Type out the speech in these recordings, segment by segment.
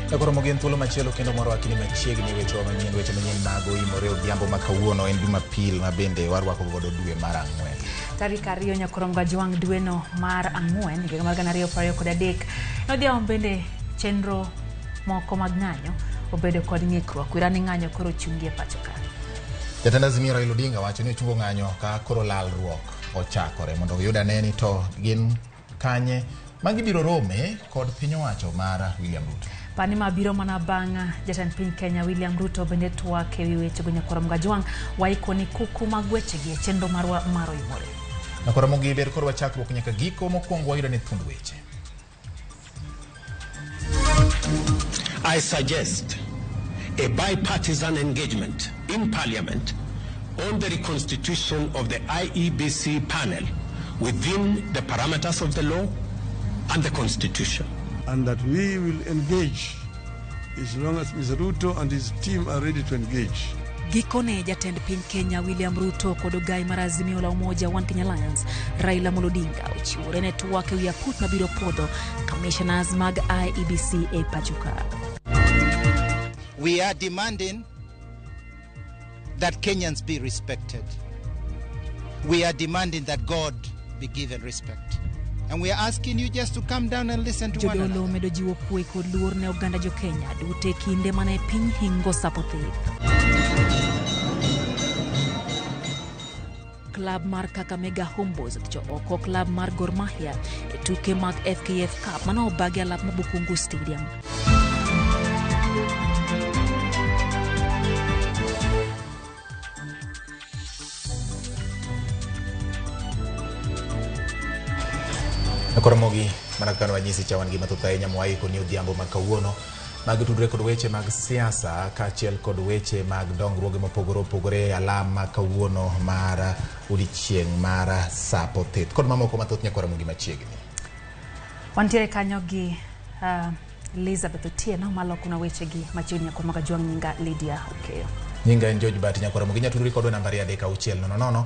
Koro gin thuolo machielo kendo morwaki ni machiegni wechewa manyien, weche manyien mag oimore odhiambo ma kawuono en Jumapil ma bende warwako godo dwe mar ang'wen. Tarik 2 nyakorongo ajwang' dweno mar ang'wen higa mar 2023. Nodhiambo bende chenro moko mag ng'anyo obedo kod ng'ikruok. Wira ni ng'anyo koro ochungi e pacho ka. Jatend Azimio Raila Odinga wacho ni ochungo ng'anyo ka koro lalruok ochakore mondo oyud ane ni to gin kanye ma gibiro rome kod piny owacho mar William Ruto. Pani ma biro mana bang' jatend piny Kenya William Ruto bende twak ewi wechego nyakwar Mgajwang' waiko ni kuku mag wechegi e chenro marwa mar oimore. Nyakwar Ramogi ber koro wachakruok nyaka giko mokwongo wayudo ni thund weche. I suggest a bipartisan engagement in Parliament on the reconstitution of the IEBC panel within the parameters of the law and the Constitution. And that we will engage as long as Mr. Ruto and his team are ready to engage. Gikone jatend piny Kenya William Ruto kod ogai mar Azimio la Umoja One Kenya Alliance Raila Amolo Odinga ochiwore ne twak ewi aput mabiro puodho commissioners mag IEBC e pacho ka. We are demanding that Kenyans be respected. We are demanding that God be given respect. And we are asking you just to come down and listen to one Jodolo another. omedo jiwo kwe kod luor ne oganda jo Kenya duto e kinde mane piny hingo sapo thith. Klab mar Kakamega Homeboyz othicho oko klab mar Gor Mahia e tuke mag FKF Cup mane obagi alap ma Bukhungu Stadium. Nyakwar Ramogi mana kaka wanyisi cha wan gi mathoth ahinya mwaiko ni odhiambo ma kawuono mag tudre kod weche mag siasa kaachiel kod weche mag dongruoge mopogore opogore alam ma kawuono mar odiechieng' mar sapo thith kod mamoko mathoth. Nyakwar Ramogi machiegni. Wantiere kanyo gi Elizabeth Otieno malokona wechegi machiegni. Nyakwar Magajwang' nyinga Lydia Okeyo. Nyinga en George Bati. Nyakwar Ramogi nyatudri kodwa nambari 3 6 0 0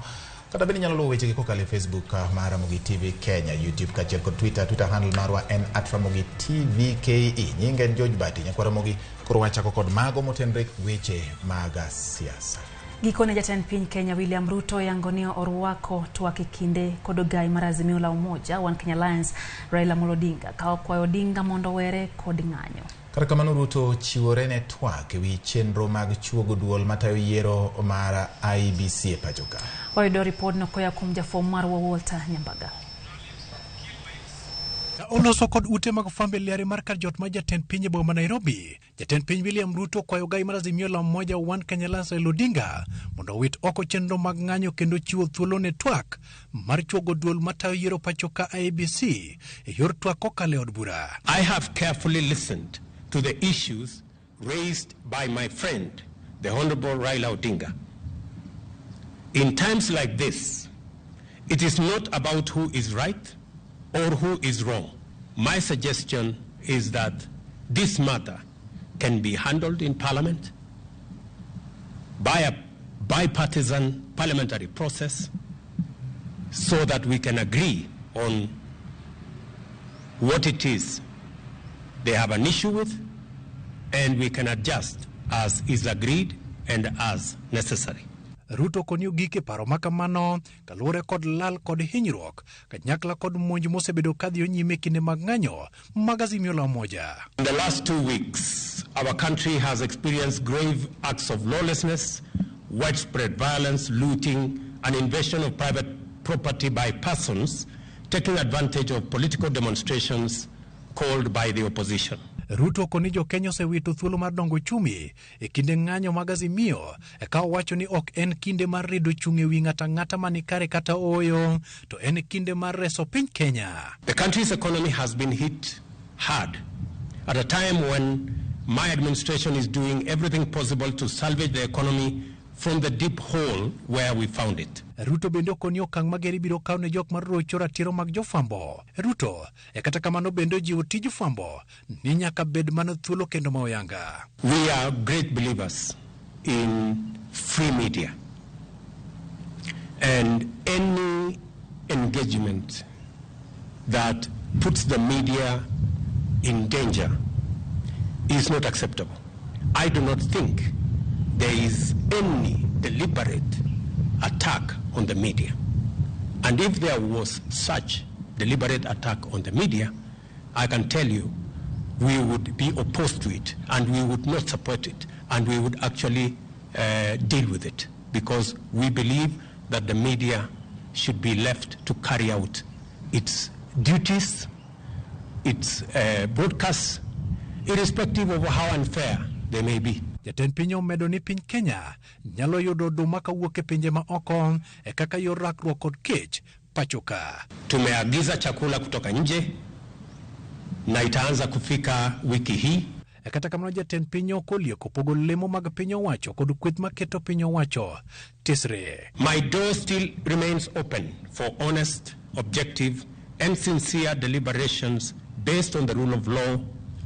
kata bende inyalo luwo wechegi kokalo e Facebook mar Ramogi TV Kenya, YouTube kaachiel kod Twitter. Twitter handle marwa en @RamogiTVKE. Nyinga en George Bati. Nyakwar Ramogi koro wachako kod mago motenre weche mag siasa. Gikone jatend piny Kenya William Ruto yango ni orwako twak e kinde kod ogai mar Azimio la Umoja One Kenya Alliance Raila Amolo Odinga ka okwayo Odinga mondo owere kod ng'anyo. Kata kamano Ruto chiwore ne twak ewi chenro mag chuogo duol matayo yiero mar IEBC e pacho ka. Wayudo ripodno koya kuom jafwambo marwa Walter Nyambaga. Oloso kod ute mag fwambo e liare mar kar jot mar jatend piny e boma ma Nairobi. Jatend piny William Ruto okwayo ogai mar Azimio la Umoja One Kenya Alliance Raila Odinga mondo owit oko chenro mag ng'anyo kendo chiwo thuolo ne twak mar chuogo duol matayo yiero pacho ka IEBC e yor twak kokalo e od bura. I have carefully listened to the issues raised by my friend, the Honorable Raila Odinga. In times like this, it is not about who is right or who is wrong. My suggestion is that this matter can be handled in Parliament by a bipartisan parliamentary process so that we can agree on what it is they have an issue with and we can adjust as is agreed and as necessary. Ruto koni ogik e paro ma kamano kaluwore kod lal kod hinyruok kanyakla kod monj mosebedo kadhiyo nyime kinde mag ng'anyo mag Azimio la Umoja. In the last 2 weeks, our country has experienced grave acts of lawlessness, widespread violence, looting, and invasion of private property by persons taking advantage of political demonstrations called by the opposition. Ruto koni jo Kenya osewito thuolo mar dongo uchumi e kinde ng'anyo mag Azimio ka owacho ni ok en kinde mar rido chung' e wi ng'ato ang'ata mani kare kata ooyo to en kinde mar reso piny Kenya. The country's economy has been hit hard at a time when my administration is doing everything possible to salvage the economy from the deep hole where we found it. Ruto bende okoni okang' mager ibiro kaw ne jok mar rocho ratiro mag jofwambo. Ruto e kata kamano bende ojiwo tij fwambo ni nyaka bed mana thuolo kendo ma oyanga. We are great believers in free media. And any engagement that puts the media in danger is not acceptable. I do not think there is any deliberate attack on the media. And if there was such deliberate attack on the media, I can tell you we would be opposed to it and we would not support it and we would actually deal with it, because we believe that the media should be left to carry out its duties, its broadcasts, irrespective of how unfair they may be. Jatend piny omedo ni piny Kenya nyalo yudo oduma kawuok e pinje ma oko e kaka yor rakruok kod kech pacho ka. Tumeagiza chakula kutoka nje na itaanza kufika wiki hii. E kata kamano jatend piny ok olieko pogo lemo mag piny owacho kod kweth maketo piny owacho tisre. My door still remains open for honest, objective and sincere deliberations based on the rule of law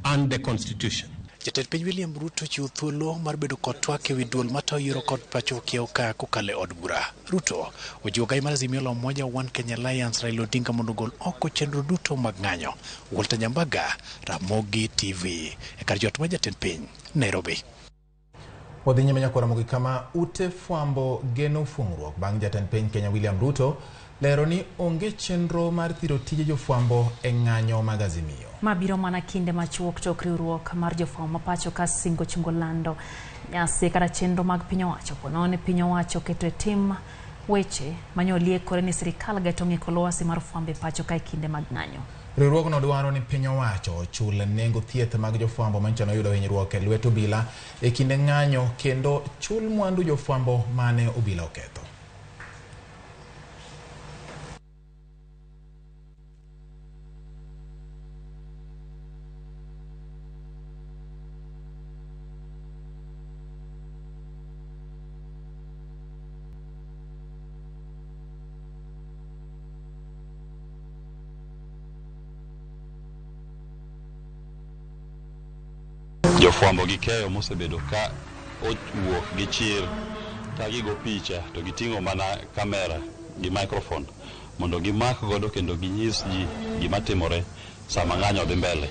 and the Constitution. Jatend piny William Ruto chiwo thuolo mar bedo kod twak ewi duol matayo yiero kod pacho kiewo ka kokalo e od bura. Ruto ojiwo gai mar Azimio la Umoja One Kenya Alliance Raila Odinga mondo ogol oko chenro duto mag ng'anyo. Walter Nyambaga, Ramogi TV, e kar jot mar jatend piny, Nairobi. Wadhi nyime nyaka Ramogi kama ute fwambo geno fung'ruok bang' jatend piny Kenya William Ruto lero ni onge chenro mar thiro tije jofwambo e ng'anyo mag Azimio. Ma biro mana kinde machuok tok riwruok mar jofwambo ma pacho ka singo chungo lando nyasi kata chenro mag piny owacho. Ponono piny owacho keto e tim weche manyoliekore ni sirikal geto ng'iko lwasi mar fwambo e pacho ka e kinde mag ng'anyo. Riwruogno dwaro ni piny owacho ochul nengo thieth mag jofwambo manyicho noyudo hinyruok e lwet obila e kinde ng'anyo kendo chul mwandu jofwambo mane obila oketho. Jofwambo gi keyo mosebedo ka owuok gi chir ka gigo picha to giting'o mana kamera gi microphone mondo gimak godo kendo ginyis ji gima timore sama ng'anyo dhi mbele.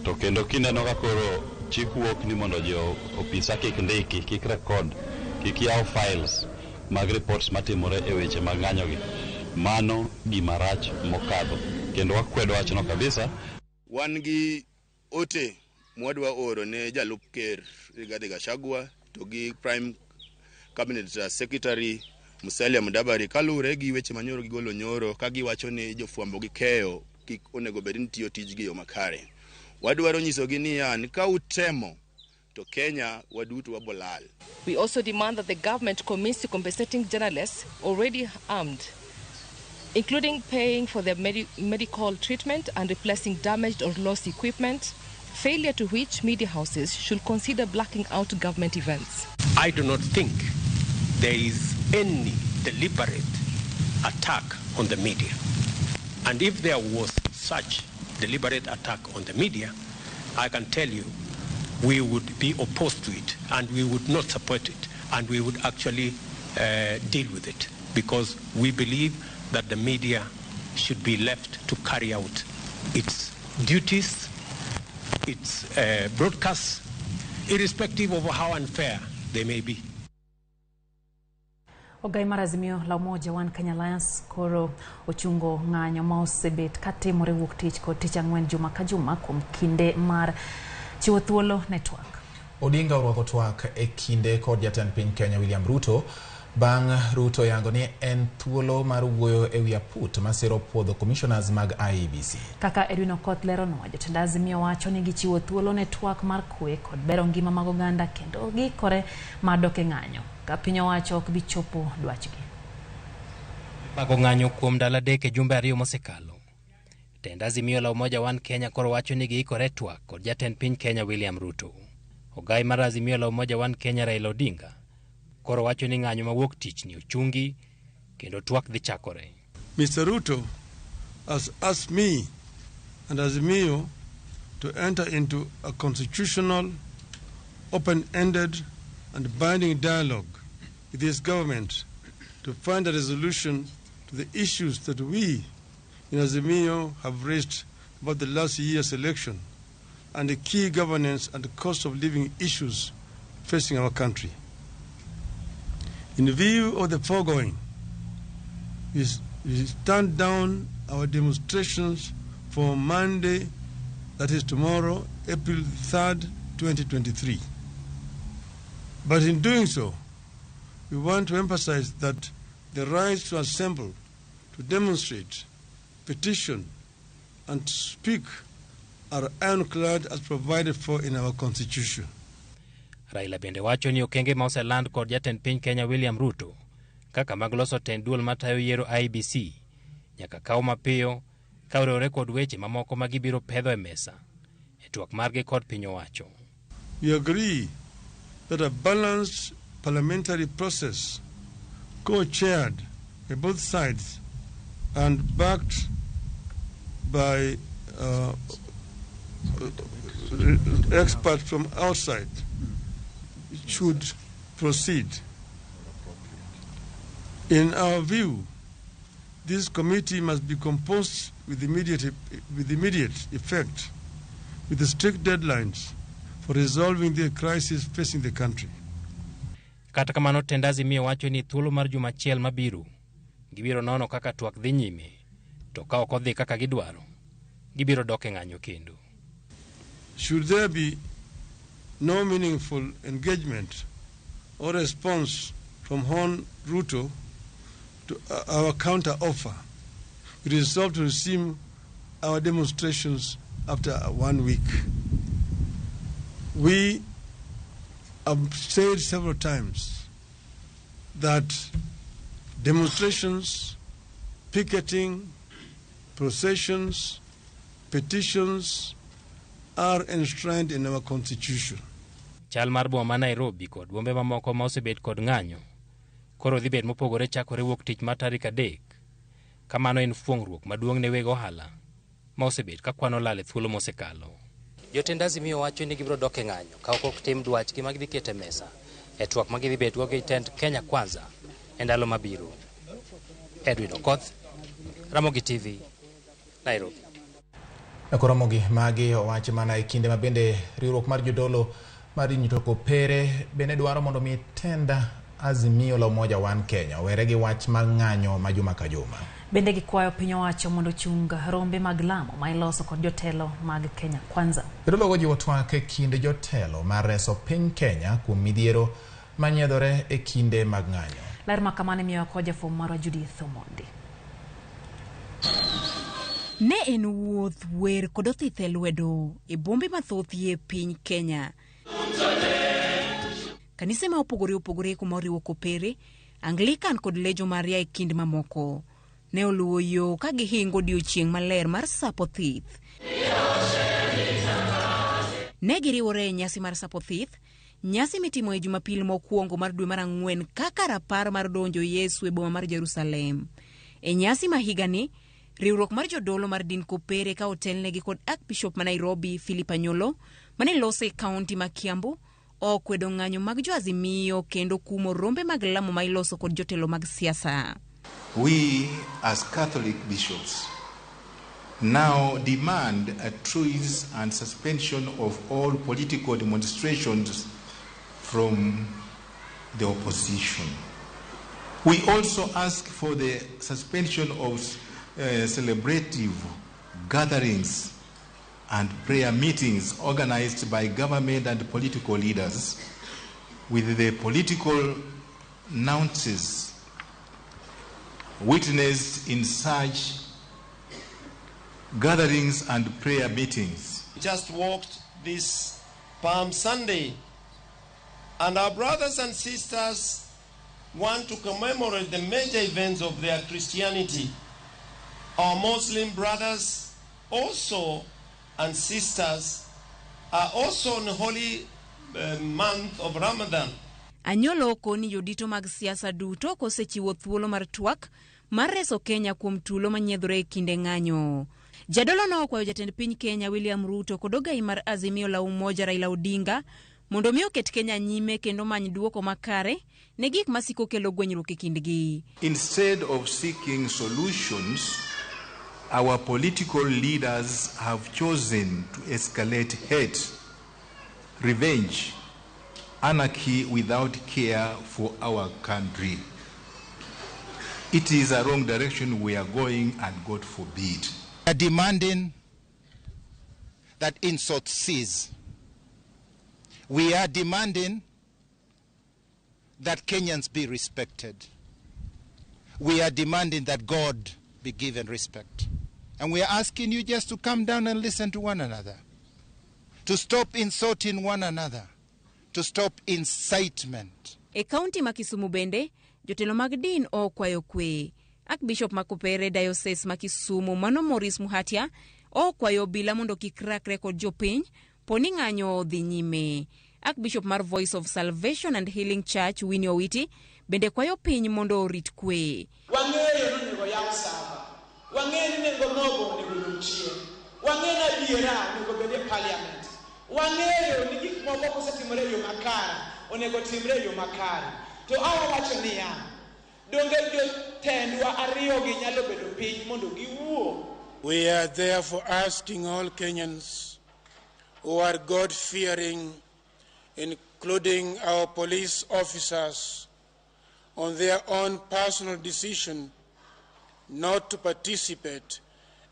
To kendo kineno ka koro chik wuok ni mondo jo opisa kik ndiki, kik record, kik yaw files mag reports matimore e weche mag ng'anyo gi, mano gima rach mokadho kendo wakwedo wachno kabisa. Wan gi ote mwadwa oro ne jalup ker Rigathi Gachagua to gi Prime Cabinet Secretary Musalia Mudavadi kaluwore gi weche manyoro gigolo nyoro ka giwacho ni jofwambo gi keyo kik onego bed ni tiyo tijgi e yo makare. Wadwaro nyisogi niya ni ka utemo to Kenya waduto wabolal. We also demand that the government commits to compensating journalists already armed, including paying for their medical treatment and replacing damaged or lost equipment, failure to which media houses should consider blacking out government events. I do not think there is any deliberate attack on the media. And if there was such deliberate attack on the media, I can tell you we would be opposed to it and we would not support it and we would actually deal with it, because we believe that the media should be left to carry out its duties, its broadcasts, irrespective of how unfair they may be. Ogai mar Azimio la Umoja One Kenya Alliance koro ochungo ng'anyo ma osebet katimore wuok tich kod tich ang'wen juma ka juma kuom kinde mar chiwo thuolo ne twak. Odinga orwako twak e kinde kod jatend piny Kenya William Ruto bang' Ruto yango ni en thuolo mar wuoyo ewi aput masiro puodho commissioners mag IEBC. Kaka Edwin Okoth leronwa, jotend Azimio wacho ni gichiwo thuolo ne twak mar kwe kod bero ngima mag oganda kendo giikore mar dok e ng'anyo ka piny owacho ok bi chopo dwachgi. Bago ng'anyo kuom ndalo 3 e jumbe 2 mosekalo. Tend Azimio la Umoja One Kenya koro wacho ni giikore twak kod jatend piny Kenya William Ruto. Ogai mar Azimio la Umoja One Kenya Raila Odinga koro wacho ni ng'anyo mawuok tich ni ochungi kendo twak dhi chakore. Mr. Ruto has asked me and Azimio to enter into a constitutional, open-ended and binding dialogue with his government to find a resolution to the issues that we in Azimio have raised about the last year's election and the key governance and cost of living issues facing our country. In view of the foregoing, we stand down our demonstrations for Monday, that is tomorrow, April 3rd, 2023. But in doing so, we want to emphasize that the right to assemble, to demonstrate, petition, and to speak are ironclad as provided for in our Constitution. Raila bende wacho ni okenge ma oseland kod jatend piny Kenya William Ruto kaka mag loso tend duol matayo yiero IEBC nyaka kaw mapiyo ka oriwore kod weche mamoko ma gibiro pedho e mesa e twak margi kod piny owacho. We agree that a balanced parliamentary process co-chaired by both sides and backed by experts from outside should proceed. In our view, this committee must be composed with immediate effect, with the strict deadlines for resolving the crisis facing the country. Kata kamano, tend Azimio wacho ni thuolo mar juma achiel mabiro gibiro nono kaka twak dhi nyime, to ka ok odhi kaka gidwaro, gibiro dok e ng'anyo kendo. Should there be no meaningful engagement or response from Hon Ruto to our counter offer, we resolve to resume our demonstrations after 1 week. We have said several times that demonstrations, picketing, processions, petitions are enshrined in our Constitution. Chal mar boma ma Nairobi kod bombe mamoko ma osebet kod ng'anyo koro dhi bet mopogore chakore wuok tich mar tarik 3. Kamano en fuong'ruok maduong' ne weg ohala ma osebet ka kwano lal e thuolo mosekalo. Jotend Azimio wacho ni gibiro dok e ng'anyo ka ok otim dwachgi ma gidhi keto e mesa e twak ma gidhi betgo gi tend Kenya Kwanza e ndalo mabiro. Edwin Okoth, Ramogi TV, Nairobi. Ramogi magi owachi mana e kinde ma bende riwruok mar jodolo mar dini to Kopere bende dwaro mondo mi tend Azimio la Umoja One Kenya owere gi wach mar ng'anyo ma juma ka juma. Bende gikwayo piny owacho mondo ochung rombe mag lamo ma iloso kod jotelo mag Kenya Kwanza. Jodolo jiwo twak e kind jotelo mar reso piny Kenya kuom midhiero manyiedhore e kinde mag ng'anyo. Ler ma kamano imiyowa kod jafwambo marwa Judith Omondi. Ne en wuoth, wer kod othith e lwedo e bombe mathoth e piny Kenya. Kanise ma opogore opogore kuma oriwo Kopere, Anglican kod Lejo Maria e kind mamoko ne oluwo yo ka gihingo odiochieng' maler mar Sapo Thith. Ne giriwore e nyasi mar Sapo Thith, nyasi mitimo e Jumapil mokwongo mar dwe mar 4 kaka rapar mar donjo Yesu e boma mar Jerusalem. E nyasi ma higani, riwruok mar jodolo mar din Kopere ka otelnegi kod Archbishop ma Nairobi Philip Anyolo mane lose e kaunti ma Kiambu okwedo ng'anyo mag jo Azimio kendo kumo rombe mag lamo ma iloso kod jotelo mag siasa. We as Catholic bishops now demand a truce and suspension of all political demonstrations from the opposition. We also ask for the suspension of celebrative gatherings and prayer meetings organized by government and political leaders with the political nonsense witnessed in such gatherings and prayer meetings. Just walked this Palm Sunday, and our brothers and sisters want to commemorate the major events of their Christianity. Our Muslim brothers also and sisters are also on holy month of Ramadan. Anyolo koni jodito mag siasa duto kosechiwo thuolo mar twak mar reso Kenya kuom tulo manyiedhore e kinde ng'anyo. Jadolo no okwayo jatend piny Kenya William Ruto kod ogai mar Azimio la Umoja Raila Odinga mondo mi oket Kenya nyime kendo many duoko makare ne gik masiko kelo gwenyruok e kindgi. Instead of seeking solutions Our political leaders have chosen to escalate hate, revenge, anarchy without care for our country. It is a wrong direction we are going, and God forbid. We are demanding that insults cease. We are demanding that Kenyans be respected. We are demanding that God be given respect. And we are asking you just to come down and listen to one another, to stop insulting one another, to stop incitement. E kaunti ma Kisumu bende, jotelo mag din okwayo kwe. Archbishop ma Kopere Diocese ma Kisumu mano Maurice Muhatia okwayo obila mondo kik rakre kod jopiny poni ng'anyo odhi nyime. Archbishop mar Voice of Salvation and Healing Church Winnie Owiti bende kwayo piny mondo orit kwe. Wang'eyo ni onego yaw sava. Wang'eyo ni nengo mogo onego dong chien. Wang'eyo ni adiera onego bed e parliament. Wang'eyo ni gik moko kosetimore e yo makare onego timre e yo makare. To awawacho niya, donge jotendwa ariyogi nyalo bedo piny mondo giwuo. We are therefore asking all Kenyans who are God-fearing, including our police officers, on their own personal decision not to participate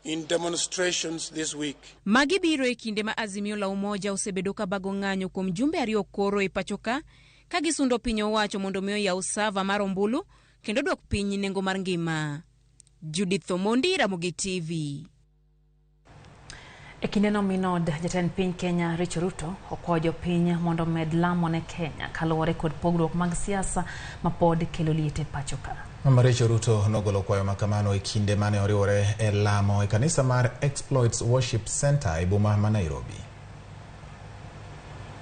in demonstrations this week. Magi biro e kinde ma Azimio la Umoja osebedo ka bago ng'anyo kuom jumbe ariyo koro e pachoka ka gisundo piny owacho mondo mi oyaw sava mar ombulu kendo dwok piny nengo mar ngima. Judith Omondi, Ramogi TV. E kindeno minod jatend piny Kenya Rachel Ruto okwayo jopiny mondo omed lamo ne Kenya kaluwore kod pogruok mag siasa ma pod kelo liet e pacho ka. Mama Rachel Ruto nogolo kwayo makamano e kinde mane oriwore e lamo e kanisa mar Exploits Worship Center e boma ma Nairobi.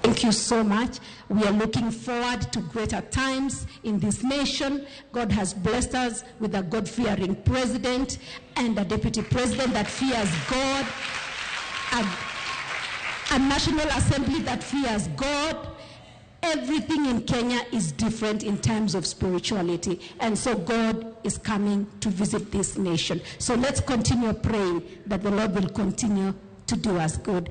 Thank you so much. We are looking forward to greater times in this nation. God has blessed us with a God-fearing president and a deputy president that fears God, a National Assembly that fears God. Everything in Kenya is different in terms of spirituality. And so God is coming to visit this nation. So let's continue praying that the Lord will continue to do us good.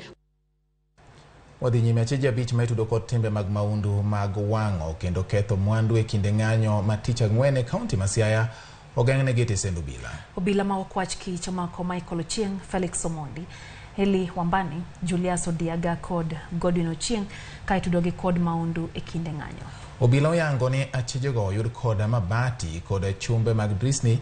Wadhi nyime acheje abich ma itudo kod timbe mag maundu mag wang'o kendo ketho mwandu e kinde ng'anyo ma tich ang'wen e kaunti ma Siaya ogeng'negi e tesend obila. Obila ma okwach kich omako Michael Ochieng, Felix Omondi, Eli Wambani, Julius Odiaga kod Godwin Ochieng ka itudogi kod maundu e kinde ng'anyo. Obila oyango ni achejego oyud kod mabati kod chumbe mag drisni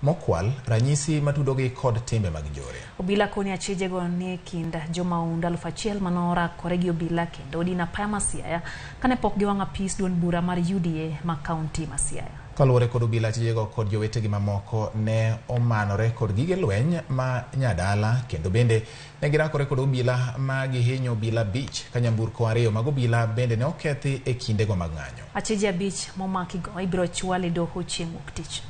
mokwal, ranyisi matudogi kod timbe mag njore. Obila koni achejego ni e kind jomaundu 1000 manorakore gi obila kendo odina apaya ma Siaya kane pok giwang'o apis duond bura mar UDA ma kaunti ma Siaya. Kaluwore kod obila, achejego kod jowetegi mamoko ne omanore kod gige lweny ma nyadala kendo bende ne girakore kod obila ma gihinyo obila 5 ka nyamburko 2 mag obila bende ne okethi e kindego mag ng'anyo. Acheje 5 momakigo ibiro chwal e doho chieng' wuok tich.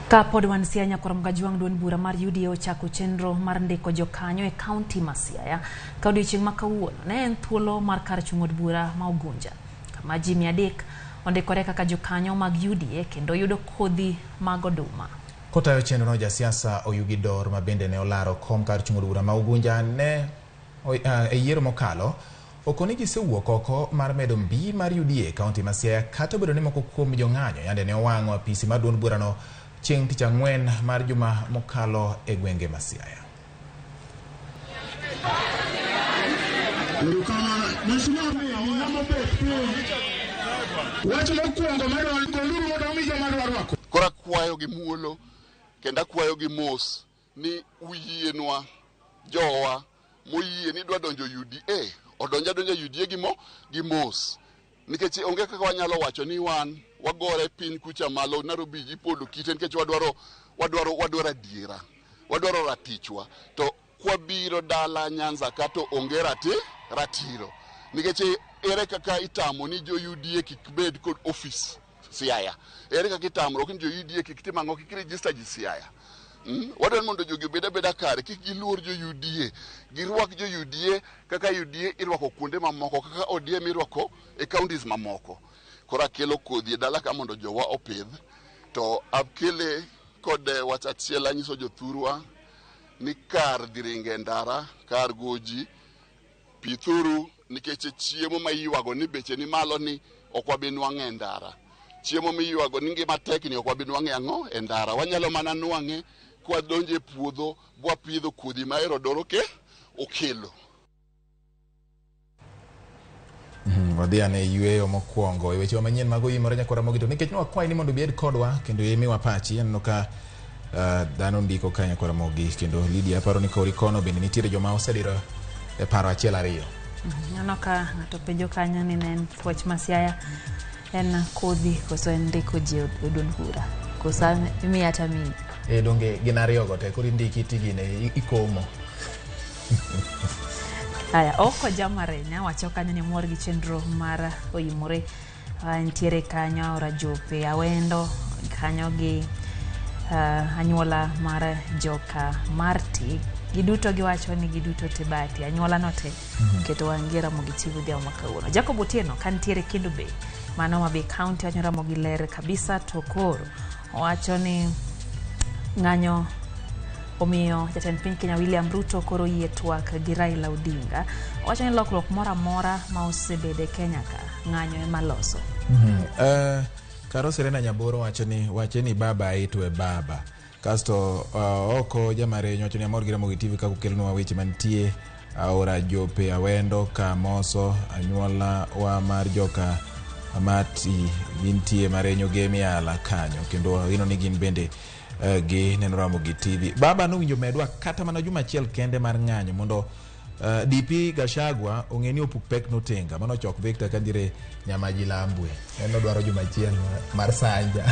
Ka pod wan Siaya, nyakwar Mgajwang' duond bura mar UDA ochako chenro mar ndiko jokanyo e kaunti ma Siaya. Ka odiochieng' ma kawuono ne en thuolo mar kar chung' od bura ma Ugunja, kama ji 300 ondikore kaka jokanyo mag UDA kendo yudo kodhi mag oduma. Kotayo chenrono, jasiasa Oyugi Dor ma bende ne olaro kom kar chung' od bura ma Ugunja ne e yiero mokalo okoni gisewuok oko mar medo mbi mar UDA e kaunti ma Siaya, kata obedo ni moko kuom jong'anyo yande ne owang'o apisi mar duond burano chieng' tich ang'wen mar juma mokalo e gwenge ma Siaya. Koro akwayo gi muolo kendo akwayo gi mos ni uyienwa jowa moyie ni dwa donjo UDA odonja donja UDA gi mos, nikech onge kaka wanyalo wacho ni wan wagore piny kucha malo Nairobi ji podo kite, nikech wadwaro adiera, wadwaro ratichwa, to kwabiro dala Nyanza ka to onge ratiro, nikech ere kaka itamo ni jo UDA kik bed kod ofis Siaya, ere kaka itamruok ni jo UDA kik tim ang'o, kik register ji Siaya. Wadwa ni mondo jogi obed abeda kare, kik giluor jo UDA. Girwak jo UDA kaka UDA irwako kuonde mamoko, kaka ODM irwako e counties mamoko. Koro akelo kodhi e dala ka mondo jowa opidh. To akele kod wach achiel anyiso jothurwa ni kar dhi ringo e ndara, kar goji, pithuru nikech chiemo ma iywago ni beche ni malo ni ok wabi nwang'e e ndara. Chiemo miywago ni ngima tek ni ok wabi nwang'e ang'o e ndara. Wanyalo mana nwang'e kwadonjo e puodho bwapidho kodhi ma Erodoro ke okelo. Wadhi ane yweyo mokwongo e wechewa manyien mag oyimore nyakora Ramogi, to nikech nwakwayi ni mondo ibed kodwa kendo imiwa pachi, aneno ka dhano ndiko ka nyakora Ramogi, kendo Lydia aparo ni kori kono bende nitiere joma osediro e paro achiel ariyo. Aneno ka ng'ato penjo kanyo ni ne en puoch ma Siaya, en kodhi koso en ndiko ji e duond bura, koso imiya tamiyi? Donge gin ariyo go te, koro indiki tigine ikomo. Aya, oko Jamarenya wacho kanyo ni mor gi chenro mar oyimore. Nitiere kanyo aora Jope Awendo kanyo gi anyuola mar joka Marti. Giduto giwacho ni giduto te bati anyuola no te keto wang'gi Ramogi TV odhiambo ma kawuono. Jacob Otieno ka nitiere Kendu Bay, mano Homa Bay County, wacho Ramogi ler kabisa, to koro owacho ni ng'anyo omiyo jatend piny Kenya William Ruto koro yie twak gi Raila Odinga. Owacho ni lokruok moro amora ma osebedo e Kenya ka ng'anyo ema loso. Karo Serena Nyaboro wacho ni wache ni baba itwe baba. Kasto oko Jamarenyo wacho ni amor gi Ramogi TV kaka okelonwa weche mantie aora Jope Awendo Kamoso anyuola wa mar joka Mati gintie Marenyo Gemiala kanyo, kendo ageno ni gin bende gi neno Ramogi TV. Baba nowinjo medwa kata mana juma achiel kende mar ng'anyo mondo DP Gachagua ong'e ni opuk pek notenga. Mano chok Victor kanjire Nyamaji Lambwe. En odwaro juma achiel mar sanja.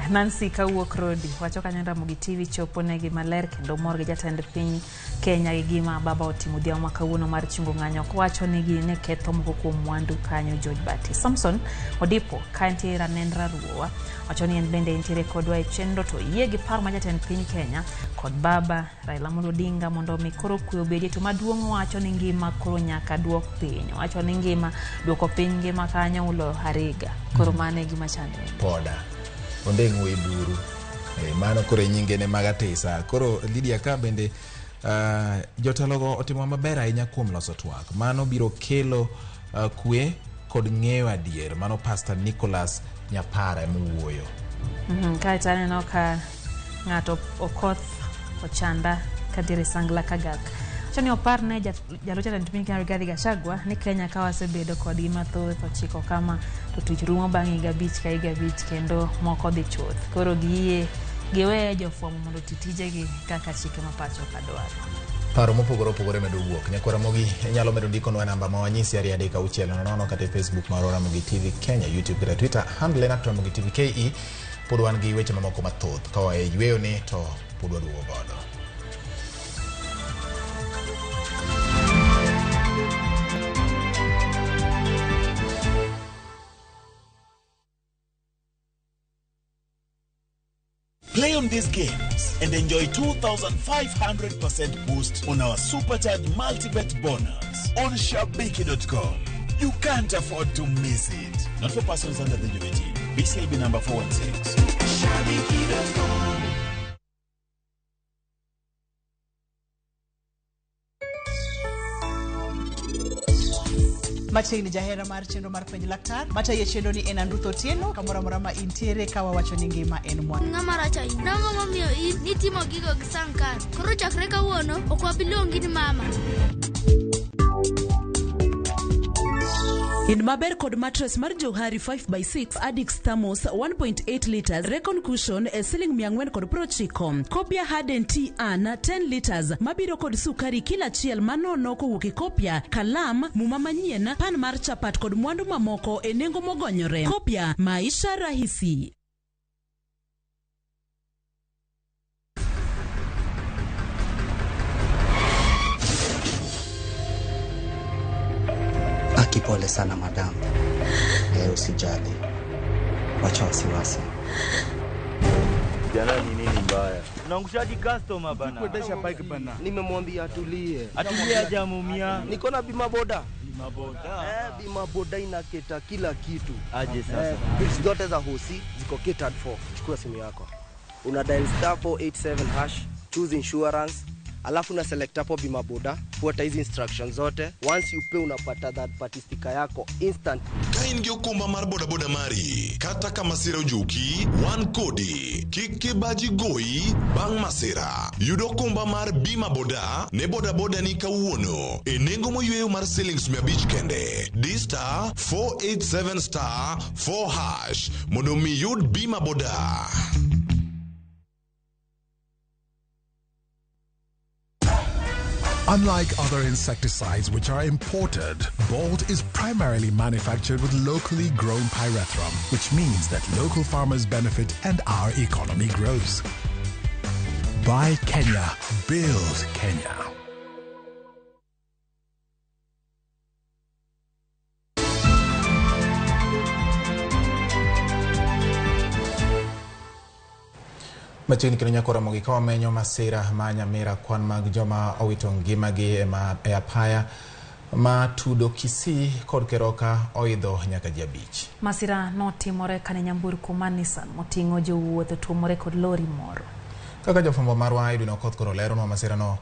Nancy kawuok Rodi wacho kanyo Ramogi TV chopo negi maler kendo mor gi jatend piny Kenya gi gima baba otimo odhiambo ma kawuono mar chungo ng'anyo. Kowacho ni gine ketho moko kuom mwandu kanyo George Bati. Samson Odipo ka nitie Ranendra Ruowa wacho ni en bende nitiere kodwa e chenro to yie gi paro ma jatend piny Kenya kod baba Raila Amolo Odinga mondo mi koro kwe obedie. To maduong' wacho ni ngima koro nyaka duok piny. Wacho ni ngima duoko piny ngima kanyo ulo ariga. Koro mano e gima chando. Poda. Onde ng'we buru. Mano koro e nyingene mag atisa. Koro Lydia ka bende jotelogo otimo maber ahinya kuom loso twak. Mano biro kelo kwe kod ng'eyo adier. Mano Pastor Nicholas Nyapara emowuoyo. Kaeto aneno ka ng'ato Okoth Ochanda kadiere Sangla Kagak. Wacho ni opar ne jalup jatend piny Kenya Rigathi Gachagua ni Kenya ka wasebedo kodgi mathoth ochiko kama to tich rumo bang' higa 5 ka higa 5 kendo moko dhi chuth. Koro giyie giwe jofwambo mondo oti tijegi kaka chike ma pacho ka dwaro. Paro mopogore opogore medo wuok. Nyakwa Ramogi inyalo medo ndikonwa namba ma wanyisi 2 3 6 0 kata e Facebook mar Ramogi TV Kenya, YouTube kata Twitter handle en @Ramogi TV KE. Pod wan gi weche mamoko mathoth ka wae yweyo ni to pod waduogo godo. Play on these games and enjoy 2,500% boost on our Supercharged Multibet bonus on Shabiki.com. You can't afford to miss it. Not for persons under the age of 18. BCLB number 416. Shabiki.com. Machiegni jahera mar chenro mar penj laktar matayo chenro ni en Andruth Otieno kamoro amora ma intiere ka wawacho ni ngima en mwandu. Ng'ama rach ahinya. Nang'o momiyo in nitimo gigo gi Sankar? Koro chakre kawuono ok wabi luongi ni mama. In maber kod mattress mar Johari 5x6 Addix Thermos 1.8 liters Recon Cushion e siling 490. Kopia Harden Tea An 10 liters mabiro kod sukari kila achiel manono kowuok e Kopia, kalam, muma manyien, pan mar chapat kod mwandu mamoko e nengo mogonyore. Kopia, maisha rahisi. Pole sana madam. Usijali. Wacha wasiwasi. Kijana ni nini mbaya? Unaangushaji customer bana. Kuendesha bike bana. Nimemwambia atulie. Atulie hajamuumia. Niko na bima boda. Bima boda. Bima boda inaketa kila kitu. Aje sasa. Bills zote za hosi ziko catered for. Chukua simu yako. Una dial *487#, choose insurance, alafu una select hapo bima boda, fuata hizi instructions zote. Once you pay unapata that party sticker yako instant. Ka in gi okumba mar bodaboda mari, kata ka masira ojuki, wan kodi. Kik kibaji goyi bang' masira. Yud okumba mar bima boda ne bodaboda ni kawuono e nengo moyweyo mar silings 500 kende. Di *487*4# mondo mi yud bima boda. Unlike other insecticides which are imported, Bolt is primarily manufactured with locally grown pyrethrum, which means that local farmers benefit and our economy grows. Buy Kenya, build Kenya. Machiegni kendo nyako Ramogi ka wamenyo masira ma Nyamira kwan mag joma owito ngimagi e apaya ma tudo Kisii kod Keroka oidho nyaka ji 5. Masira notimore kane nyamburko mar Nissan moting'o jowuoth otuomore kod lori moro. Kaka jofwambo marwa Edwin Okoth koro leronwa masirano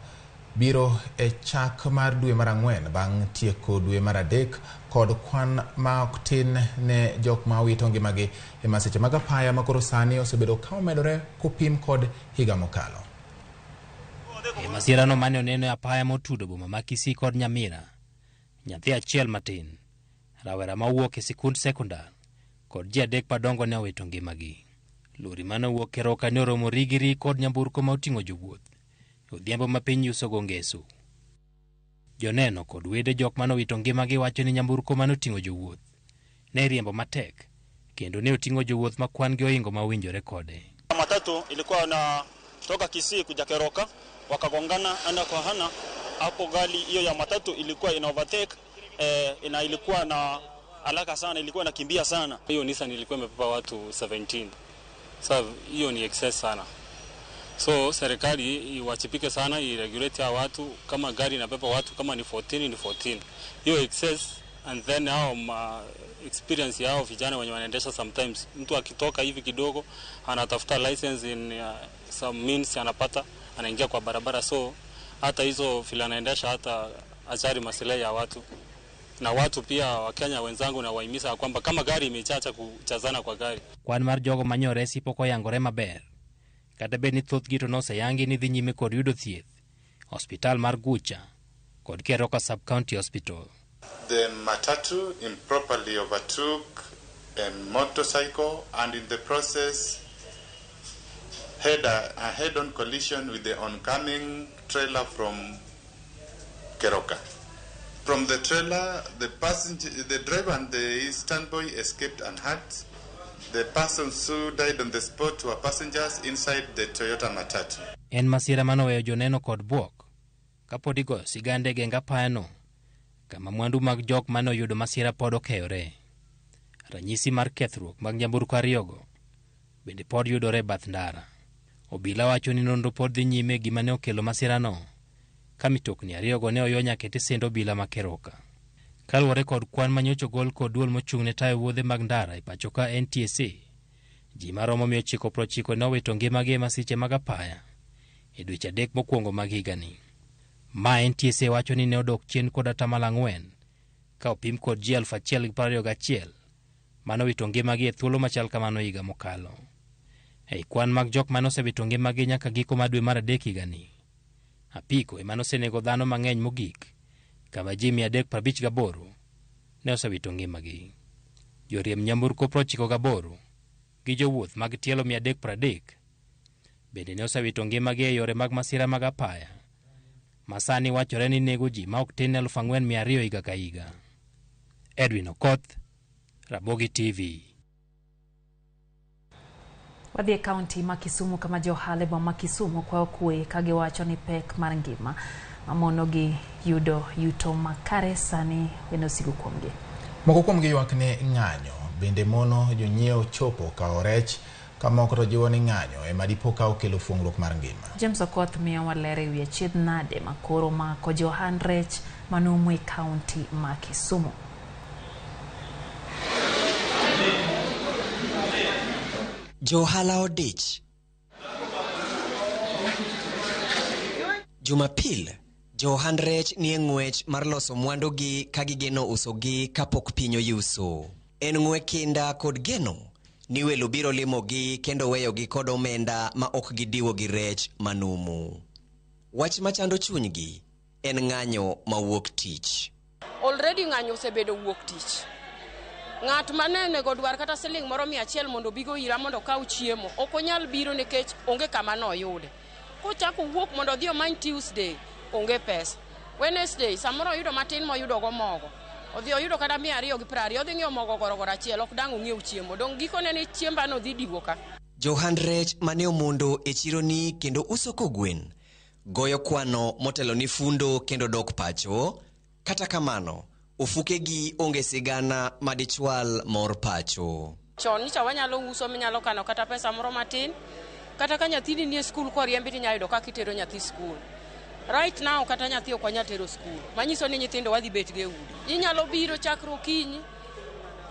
biro e chak mar dwe mar 4 bang' tieko dwe mar 3 kod kwan ma ok tin ne jok ma owito ngimagi e masiche mag apaya ma koro sani osebedo ka omedore kopim kod higa mokalo. E masirano mane oneno e apaya motudo boma ma Kisii kod Nyamira, nyathi achiel matin, rawera mawuok e sikund sekondar kod ji 3 madongo ne owito ngimagi. Lori mane owuok Keroka ne oromo rigiri kod nyamburko ma oting'o jowuoth odhiambo ma piny yuso ngeso. Joneno kod wede jok mane owito ngimagi wacho ni nyamburko mane oting'o jowuoth ne riembo matek kendo ne oting'o jowuoth ma kwan gi oingo ma owinjore kode. Matatu ilikuwa na toka Kisii kuja Keroka, wakagongana ana kwa hana hapo. Gari hiyo ya matatu ilikuwa ina overtake ina ilikuwa na haraka sana, ilikuwa inakimbia sana. Hiyo Nissan ilikuwa imebeba watu 17. Sasa hiyo ni excess sana. So serikali iwachipike sana, iregulate ya watu. Kama gari inabeba watu kama ni 14 ni 14. Hiyo excess, and then hao experience yao vijana wenye wanaendesha, sometimes mtu akitoka hivi kidogo anatafuta license in some means anapata, anaingia kwa barabara. So hata hizo vile anaendesha hata ajali masilahi ya watu. Na watu pia wa Kenya wenzangu na wahimiza kwamba kama gari imechacha kuchazana kwa gari. Kwan mar jogo manyore pok oyangore maber. Kata bed ni thothgi to noseyangi ni dhi nyime kod yudo thieth, hospital mar Gucha kod Keroka Sub-County Hospital. The matatu improperly overtook a motorcycle and in the process had a head-on collision with the oncoming trailer from Keroka. From the trailer, the driver and the standboy escaped unhurt. The persons who died on the spot were passengers inside the Toyota matatu. En masira manoweyo joneno kod bwok kapod igoyo sigande e geng apayano, kama mwandu mag jok mane oyudo masira pod okeyore. Ranyisi mar kethruok mag nyamburko ariyogo bende pod yudore e bath ndara. Obila wacho ni nonro pod dhi nyime gima ne okelo masirano, ka mitokni ariyogo ne oyo nyaka e tesend obila ma Keroka. Kaluwore kod kwan manyocha ogol kod duol mochung' ne tayo wuodhe mag ndara e pacho ka NTSA, ji maromo 990 ne owito ngimagi e masiche mag apaya e dweche 3 mokwongo mag higani. Ma NTSA wacho ni ne odok chien kod 4% ka opim kod ji 1021 mane owito ngimagi e thuolo machal kamano higa mokalo. Ei kwan mag jok mane osewito ngimagi nyaka giko mar dwe mar 3 higani, apiko ema nosenego dhano mang'eny mogik, kama ji 358 ne osewito ngimagi. Joriemb nyamburko 98 gi jowuoth mag tielo 330 bende ne osewito ngimagi e yore mag masira mag apaya, ma sani wachore ni nego ji ma ok tin 4,200 higa ka higa. Edwin Okoth, Ramogi TV. Wadhi e kaunti ma Kisumu kama jo ohala e boma ma Kisumu kwayo kwe ka giwacho ni pek mar ngima mamonogi yudo yuto makare sani en osigo kuomgi. Moko kuomgi ywak ni ng'anyo bende mono jonyiewo chopo kawo rech Ka moko to jiwo ni ng'anyo ema dipo ka okelo fuong'ruok mar ngima. James Okoth miyowa ler e wi achiedh nade ma koro mako johand rech manumu e kaunti ma Kisumu. Johala odich. Jumapil, johand rech nie ng'wech mar loso mwandugi ka gigeno usogi kapok piny oyuso. En ng'we kinda kod geno ni welo biro limogi kendo weyogi kod omenda ma ok gidiwo gi rech manumu. Wach machando chunygi en ng'anyo mawuok tich. Already ng'anyo osebedo wuok tich. Ng'at mane onego dwar kata siling moro 100 mondo obigo ira mondo okaw chiemo, ok onyal biro nikech onge kama noyude. Kochako wuok mondo odhi omany Tuesday, onge pesa. Wednesday, samoro oyudo matin moyudo go mogo. Odhi oyudo kata 220, odhi ng'iewo mogo gorogoro achiel, ok dang' ong'iew chiemo. Dong' gikone ni chiemba no dhi diwo ka. Johand rech mane omondo e chironi kendo uso kogwen goyo kwano motelo ni fundo kendo dok pacho. Kata kamano, ofukegi onge sigana madichwal mor pacho. Chon nyicha wanyalo uso minyalo kano kata pesa moro matin. Kata ka nyathini nie skul koriembi tinyalo yudo kaka itero nyathi skul. Right now kata nyathi ok wanyal tero skul. Manyiso ni nyithindo wadhi bet go e udi. Inyalo biro chakre okinyi